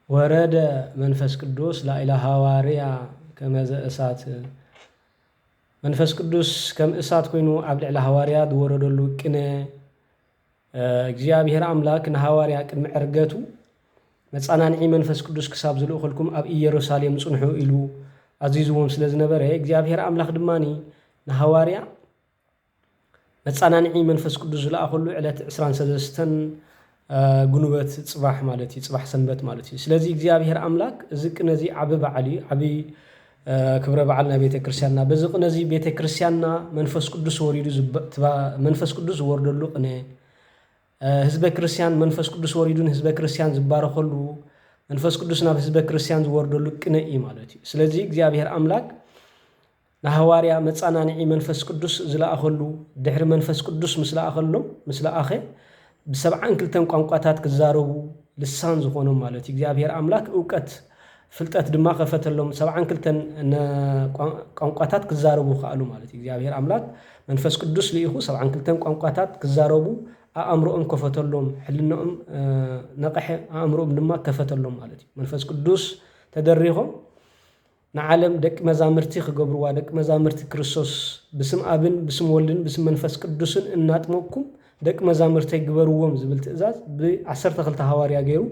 ወረደ መንፈስ ቅዱስ ላዕለ ሃዋርያ ከመዘ እሳት። መንፈስ ቅዱስ ከም እሳት ኮይኑ ኣብ ልዕሊ ሃዋርያ ዝወረደሉ ቅነ፣ እ፣ እግዚኣብሔር ኣምላክ ንሃዋርያ ቅድሚ ዕርገቱ መጻናንዒ መንፈስ ቅዱስ ክሳብ ዝልእኸልኩም ኣብ ኢየሩሳሌም ጽንሑ ኢሉ ኣዚዝዎም ስለ ዝነበረ፣ እግዚኣብሔር ኣምላክ ድማኒ ንሃዋርያ መጻናንዒ መንፈስ ቅዱስ ዝለኣኸሉ ዕለት ዕስራን ሰለስተን፣ እ፣ ጉንበት ጽባሕ ማለት እዩ፣ ጽባሕ ሰንበት ማለት እዩ። ስለዚ እግዚኣብሔር ኣምላክ እዚ ቅነ እዚ ዓቢ በዓል እዩ፣ ዓቢ፣ እ፣ ክብረ በዓል ናይ ቤተ ክርስቲያንና። በዚ ቅነ እዚ ቤተ ክርስቲያንና መንፈስ ቅዱስ ወሪዱ ዝብ-፣ ትባ-፣ መንፈስ ቅዱስ ዝወርደሉ ቅነ፣ እ፣ ህዝበ ክርስቲያን መንፈስ ቅዱስ ወሪዱ ንህዝበ ክርስቲያን ዝባረኸሉ፣ መንፈስ ቅዱስ ናብ ህዝበ ክርስቲያን ዝወርደሉ ቅነ እዩ ማለት እዩ። ስለዚ እግዚኣብሔር ኣምላክ ንሃዋርያ መጻናንዒ መንፈስ ቅዱስ ዝለኣኸሉ፣ ድሕሪ መንፈስ ቅዱስ ምስ ለኣኸሎም፣ ምስ ለኣኸ፣ ብሰብዓን ክልተን ቋንቋታት ክዛረቡ ልሳን ዝኾኖም ማለት እዩ። እግዚኣብሔር ኣምላክ እውቀት፣ ፍልጠት ድማ ከፈተሎም፣ ሰብዓን ክልተን ነ-፣ ቋን-፣ ቋንቋታት ክዛረቡ ከኣሉ ማለት እዩ። እግዚኣብሔር ኣምላክ መንፈስ ቅዱስ ልኢኹ፣ ሰብዓን ክልተን ቋንቋታት ክዛረቡ ኣእምሮኦም ከፈተሎም፣ ሕልናኦም፣ እ፣ ነቐሐ፣ ኣእምሮኦም ድማ ከፈተሎም ማለት እዩ። መንፈስ ቅዱስ ተደሪኾም ንዓለም ደቂ መዛምርቲ ክገብርዋ፣ ደቂ መዛምርቲ ክርስቶስ ብስም ኣብን ብስም ወልድን ብስም መንፈስ ቅዱስን እናጥመቅኩም ደቂ መዛምርተይ ግበርዎም ዝብል ትእዛዝ ብዓሰርተ ክልተ ሃዋርያ ገይሩ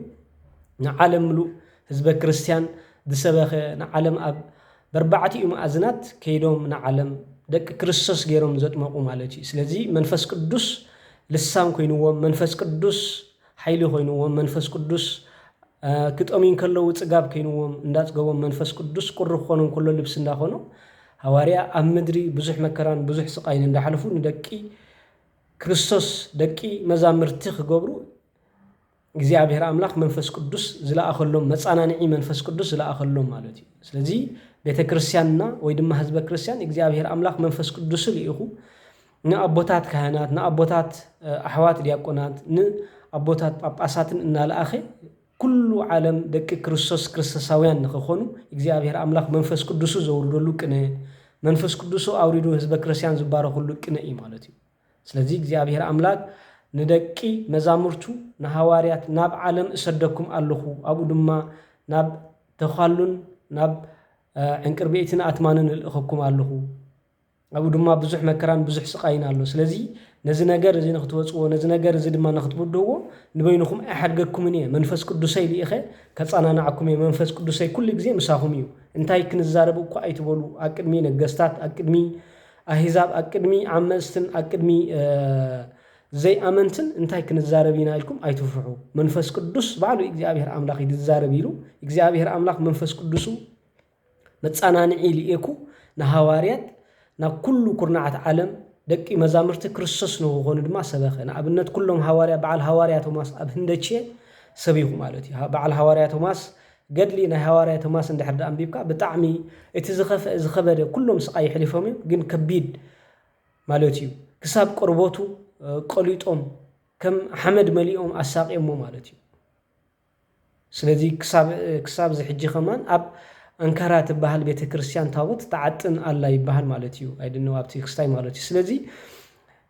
ንዓለም ምሉእ ህዝበ ክርስቲያን ዝሰበኸ፣ ንዓለም ኣብ በርባዕቲኡ መኣዝናት ከይዶም ንዓለም ደቂ ክርስቶስ ገይሮም ዘጥመቁ ማለት እዩ። ስለዚ መንፈስ ቅዱስ ልሳን ኮይንዎም፣ መንፈስ ቅዱስ ሓይሊ ኮይንዎም፣ መንፈስ ቅዱስ፣ እ፣ ክጠምዩ እንከለዉ ጽጋብ ኮይንዎም፣ እንዳጽገቦም መንፈስ ቅዱስ ቁሪ ክኾኖም ከሎ ልብሲ እንዳኾኖ፣ ሃዋርያ ኣብ ምድሪ ብዙሕ መከራን ብዙሕ ስቃይን እንዳሓለፉ ንደቂ ክርስቶስ ደቂ መዛምርቲ ክገብሩ እግዚኣብሔር ኣምላኽ መንፈስ ቅዱስ ዝለኣኸሎም፣ መጻናንዒ መንፈስ ቅዱስ ዝለኣኸሎም ማለት እዩ። ስለዚ ቤተ ክርስቲያንና ወይ ድማ ህዝበ ክርስቲያን እግዚኣብሔር ኣምላኽ መንፈስ ቅዱስ ልኢኹ ንኣቦታት ካህናት፣ ንኣቦታት፣ እ፣ ኣሕዋት ዲያቆናት፣ ንኣቦታት ጳጳሳትን እናለኣኸ ኩሉ ዓለም ደቂ ክርስቶስ ክርስቶሳውያን ንኽኾኑ እግዚኣብሔር ኣምላኽ መንፈስ ቅዱሱ ዘውርደሉ ቅነ፣ መንፈስ ቅዱሱ ኣውሪዱ ህዝበ ክርስቲያን ዝባረኹሉ ቅነ እዩ ማለት እዩ። ስለዚ እግዚኣብሔር ኣምላክ ንደቂ መዛሙርቱ ንሃዋርያት ናብ ዓለም እሰደኩም ኣለኹ፣ ኣብኡ ድማ ናብ ተዃሉን ናብ፣ እ፣ ዕንቅርቢትን ኣትማንን እልእኸኩም ኣለኹ። ኣብኡ ድማ ብዙሕ መከራን ብዙሕ ስቃይን ኣሎ። ስለዚ ነዚ ነገር እዚ ንክትወፅዎ፣ ነዚ ነገር እዚ ድማ ንክትብድህዎ ንበይንኹም ኣይሓድገኩምን እየ። መንፈስ ቅዱሰይ ልኢኸ ከፃናናዕኩም እየ። መንፈስ ቅዱሰይ ኩሉ ግዜ ምሳኹም እዩ። እንታይ ክንዛረብ እኳ ኣይትበሉ። ኣብ ቅድሚ ነገስታት፣ ኣብ ቅድሚ ኣህዛብ፣ ኣብ ቅድሚ ዓመፅትን ኣብ ቅድሚ፣ እ፣ ዘይኣመንትን እንታይ ክንዛረብ ኢና ኢልኩም ኣይትፍርሑ። መንፈስ ቅዱስ ባዕሉ እግዚኣብሔር ኣምላኽ እዩ ዝዛረብ ኢሉ። እግዚኣብሔር ኣምላኽ መንፈስ ቅዱሱ መጻናንዒ ልኤኩ ንሃዋርያት ናብ ኩሉ ኩርናዓት ዓለም ደቂ መዛሙርቲ ክርስቶስ ንኽኾኑ ድማ ሰበኸ። ንኣብነት ኩሎም ሃዋርያ፣ በዓል ሃዋርያ ቶማስ ኣብ ህንደቼ ሰቢኹ ማለት እዩ። በዓል ሃዋርያ ቶማስ፣ ገድሊ ናይ ሃዋርያ ቶማስ እንድሕር ደኣ ኣንቢብካ ብጣዕሚ እቲ ዝኸፍአ ዝኸበደ ኩሎም ስቓይ የሕሊፎም እዮም፣ ግን ከቢድ ማለት እዩ። ክሳብ ቆርበቱ፣ እ፣ ቀሊጦም ከም ሓመድ መሊኦም ኣሳቕዮሞ ማለት እዩ። ስለዚ ክሳብ፣ ክሳብ እዚ ሕጂ ከማን ኣብ ኣንካራ ትበሃል ቤተ ክርስቲያን ታቦት ትዓጥን ኣላ ይበሃል ማለት እዩ። ኣይድነው ኣብቲ ክስታይ ማለት እዩ። ስለዚ፣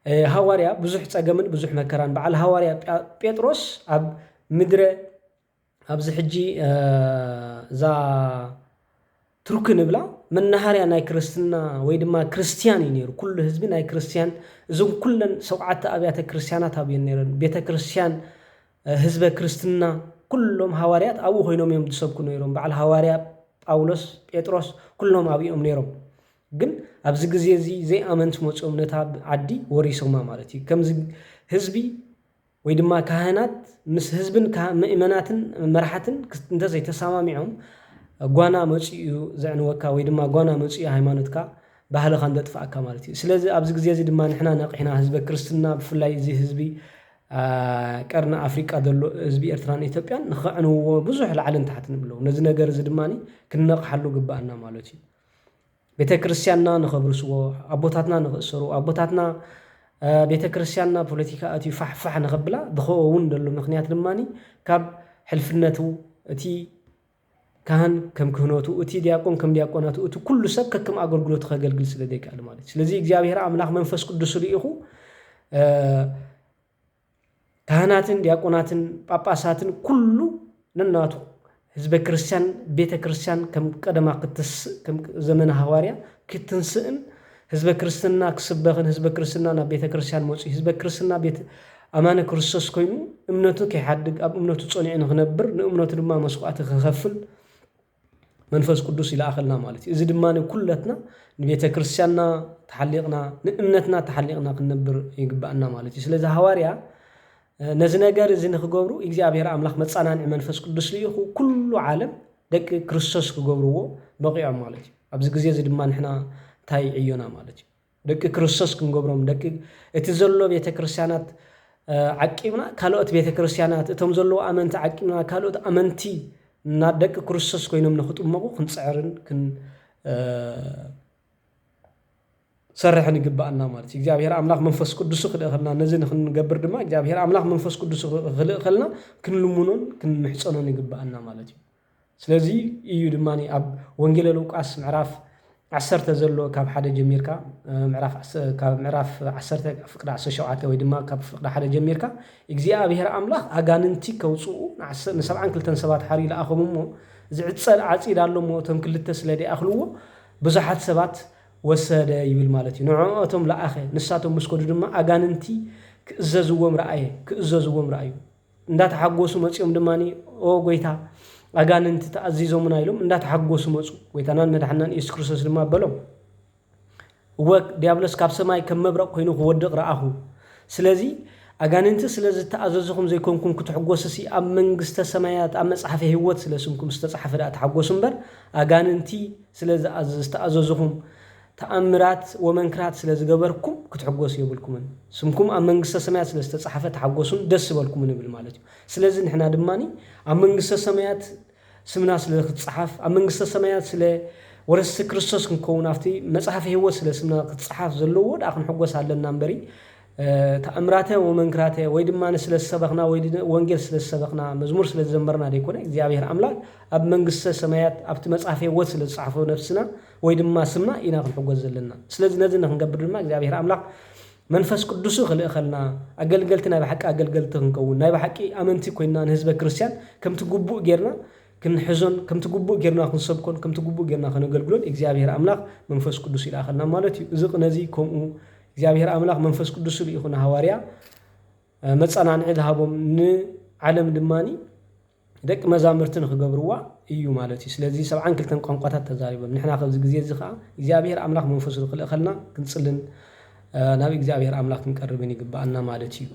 እ፣ ሃዋርያ ብዙሕ ጸገምን ብዙሕ መከራን፣ በዓል ሃዋርያ ጴ-፣ ጴጥሮስ ኣብ ምድረ፣ ኣብዚ ሕጂ፣ እ፣ እዛ ቱርኪ ንብላ መናሃርያ ናይ ክርስትና ወይ ድማ ክርስትያን እዩ ነይሩ። ኩሉ ህዝቢ ናይ ክርስትያን፣ እዞም ኩለን ሸውዓተ ኣብያተ ክርስትያናት ኣብየን ነይረን። ቤተ ክርስትያን፣ እ፣ ህዝበ ክርስትና ኩሎም ሃዋርያት ኣብኡ ኮይኖም እዮም ዝሰብኩ ነይሮም። በዓል ሃዋርያ ጳውሎስ፣ ጴጥሮስ ኩሎም ኣብኦም ነይሮም። ግን ኣብዚ ግዜ እዚ ዘይኣመንቲ መፅኦም ነታ ዓዲ ወሪሶማ ማለት እዩ። ከምዚ ህዝቢ ወይ ድማ ካህናት ምስ ህዝብን ካህ-፣ ምእመናትን መራሕትን ክስ-፣ እንተዘይተሰማሚዖም ጓና መፂኡ ዘዕንወካ ወይ ድማ ጓና መፂኡ ሃይማኖትካ ባህልኻን ዘጥፍኣካ ማለት እዩ። ስለዚ ኣብዚ ግዜ እዚ ድማ ንሕና ነቒሕና ህዝበ ክርስትና ብፍላይ እዚ ህዝቢ፣ አ፣ ቀርኒ ኣፍሪቃ ዘሎ ህዝቢ ኤርትራን ኢትዮጵያን ንኸዕንውዎ ብዙሕ ላዕልን ታሕትን ብለው። ነዚ ነገር እዚ ድማ ክንነቕሓሉ ግባኣና ማለት እዩ። ቤተ ክርስቲያንና ንኸብርስዎ፣ ኣቦታትና ንኽእሰሩ፣ ኣቦታትና፣ አ፣ ቤተ ክርስቲያንና ፖለቲካ ኣትዩ ፋሕ ፋሕ ንኸብላ ዝኸውን ዘሎ ምኽንያት ድማ ካብ ሕልፍነቱ፣ እቲ ካህን ከም ክህነቱ፣ እቲ ዲያቆን ከም ዲያቆናቱ፣ እቲ ኩሉ ሰብ ከከም ኣገልግሎቱ ከገልግል ስለ ዘይከኣል ማለት እዩ። ስለዚ እግዚኣብሔር ኣምላኽ መንፈስ ቅዱስ ልኢኹ፣ አ፣ ካህናትን ዲያቆናትን ጳጳሳትን ኩሉ ነናቱ ህዝበ ክርስቲያን፣ ቤተ ክርስቲያን ከም ቀደማ ክትስእ፣ ከም ዘመነ ሃዋርያ ክትንስእን ህዝበ ክርስትና ክስበኽን፣ ህዝበ ክርስትና ናብ ቤተ ክርስቲያን መፂኡ፣ ህዝበ ክርስትና ቤት ኣማነ ክርስቶስ ኮይኑ እምነቱ ከይሓድግ፣ ኣብ እምነቱ ጸኒዑ ንኽነብር፣ ንእምነቱ ድማ መስዋዕቲ ክኸፍል መንፈስ ቅዱስ ይለኣኸልና ማለት እዩ። እዚ ድማ ኩለትና ንቤተ ክርስቲያንና ተሓሊቕና፣ ንእምነትና ተሓሊቕና ክንነብር ይግባኣና ማለት እዩ። ስለዚ ሃዋርያ ነዚ ነገር እዚ ንኽገብሩ እግዚኣብሔር ኣምላኽ መጸናንዒ መንፈስ ቅዱስ ልኢኹ ኩሉ ዓለም ደቂ ክርስቶስ ክገብርዎ በቒዖም ማለት እዩ። ኣብዚ ግዜ እዚ ድማ ንሕና እንታይ ዕዮና ማለት እዩ? ደቂ ክርስቶስ ክንገብሮም፣ ደቂ እቲ ዘሎ ቤተ ክርስቲያናት፣ እ፣ ዓቂብና ካልኦት ቤተ ክርስቲያናት፣ እቶም ዘለዉ ኣመንቲ ዓቂብና ካልኦት ኣመንቲ እና ደቂ ክርስቶስ ኮይኖም ንኽጥመቑ ክንጽዕርን ክን-፣ እ፣ ሰርሕን ይግባኣና ማለት እዩ። እግዚኣብሔር ኣምላኽ መንፈስ ቅዱሱ ክልእኸልና፣ ነዚ ንኽንገብር ድማ እግዚኣብሔር ኣምላኽ መንፈስ ቅዱሱ ክልእኸልና ክንልምኖን ክንምሕጸኖን ይግባኣና ማለት እዩ። ስለዚ እዩ ድማ ኣብ ወንጌለ ሉቃስ ምዕራፍ ዓሰርተ ዘሎ ካብ ሓደ ጀሚርካ፣ እ፣ ምዕራፍ ዓሰርተ፣ ካብ ምዕራፍ ዓሰርተ ፍቅዲ ዓሰርተ ሸውዓተ ወይ ድማ ካብ ፍቅዲ ሓደ ጀሚርካ እግዚኣብሔር ኣምላኽ ኣጋንንቲ ከውፅኡ ንዓሰ-፣ ንሰብዓን ክልተን ሰባት ሓርዩ ለኣኾም እሞ ዝዕጸል ዓጺድ ኣሎ እሞ እቶም ክልተ ስለ ደይኣኽልዎ ብዙሓት ሰባት ወሰደ ይብል ማለት እዩ። ንዕኦቶም ለኣኸ፣ ንሳቶም ምስ ከዱ ድማ ኣጋንንቲ ክእዘዝዎም ረኣየ፣ ክእዘዝዎም ረኣዩ። እንዳተሓጎሱ መጺኦም ድማ፣ "ኦ ጎይታ፣ ኣጋንንቲ ተኣዚዞምና" ኢሎም እንዳተሓጎሱ መጹ። ጎይታናን መድሓናን ኢየሱስ ክርስቶስ ድማ በሎም፣ "እወ፣ ዲያብሎስ ካብ ሰማይ ከም መብረቕ ኮይኑ ክወድቕ ረኣኹ። ስለዚ ኣጋንንቲ ስለ ዝተኣዘዝኹም ዘይኮንኩም ክትሕጎሱሲ፣ ኣብ መንግስተ ሰማያት ኣብ መጽሓፈ ህይወት ስለ ስምኩም ዝተጻሕፈ ደኣ ተሓጎሱ እምበር፣ ኣጋንንቲ ስለ ዝኣዘ-፣ ዝተኣዘዝኹም ተኣምራት ወመንክራት ስለ ዝገበርኩም ክትሕጎሱ የብልኩምን። ስምኩም ኣብ መንግስተ ሰማያት ስለ ዝተጻሕፈ ተሓጎሱን ደስ ይበልኩምን" ይብል ማለት እዩ። ስለዚ ንሕና ድማ ኣብ መንግስተ ሰማያት ስምና ስለ ክትጸሓፍ፣ ኣብ መንግስተ ሰማያት ስለ ወረስቲ ክርስቶስ ክንከውን፣ ኣብቲ መጽሓፈ ህይወት ስለ ስምና ክትጸሓፍ ዘለዎ ደኣ ክንሕጎስ ኣለና እምበሪ፣ እ፣ ተኣምራተ ወመንክራተ ወይ ድማ ስለ ዝሰበኽና ወይ ድ-፣ ወንጌል ስለ ዝሰበኽና፣ መዝሙር ስለ ዝዘመርና ደይኮነ፣ እግዚኣብሔር ኣምላኽ ኣብ መንግስተ ሰማያት ኣብቲ መጽሓፈ ህይወት ስለ ዝጸሓፎ ነፍስና ወይ ድማ ስምና ኢና ክንሕጎስ ዘለና። ስለዚ ነዚ ንክንገብር ድማ እግዚኣብሔር ኣምላኽ መንፈስ ቅዱሱ ክልእኸልና፣ ኣገልገልቲ ናይ ብሓቂ ኣገልገልቲ ክንከውን፣ ናይ ብሓቂ ኣመንቲ ኮይንና ንህዝበ ክርስቲያን ከምቲ ግቡእ ጌርና ክንሕዞን፣ ከምቲ ግቡእ ጌርና ክንሰብኮን፣ ከምቲ ግቡእ ጌርና ከነገልግሎን እግዚኣብሔር ኣምላኽ መንፈስ ቅዱስ ይልኣኸልና ማለት እዩ። እዚ ቅነ እዚ ከምኡ እግዚኣብሔር ኣምላኽ መንፈስ ቅዱሱ ልኢኹ ንሃዋርያ፣ እ፣ መጸናንዒ ዝሃቦም ንዓለም ድማኒ ደቂ መዛምርቲ ንክገብርዋ እዩ ማለት እዩ። ስለዚ ሰብዓን ክልተን ቋንቋታት ተዛሪቦም። ንሕና ከብዚ ግዜ እዚ ኸዓ እግዚኣብሔር ኣምላኽ መንፈሱ ክልእኸልና ክንጽልን፣ እ፣ ናብ እግዚኣብሔር ኣምላኽ ክንቀርብን ይግባኣና ማለት እዩ።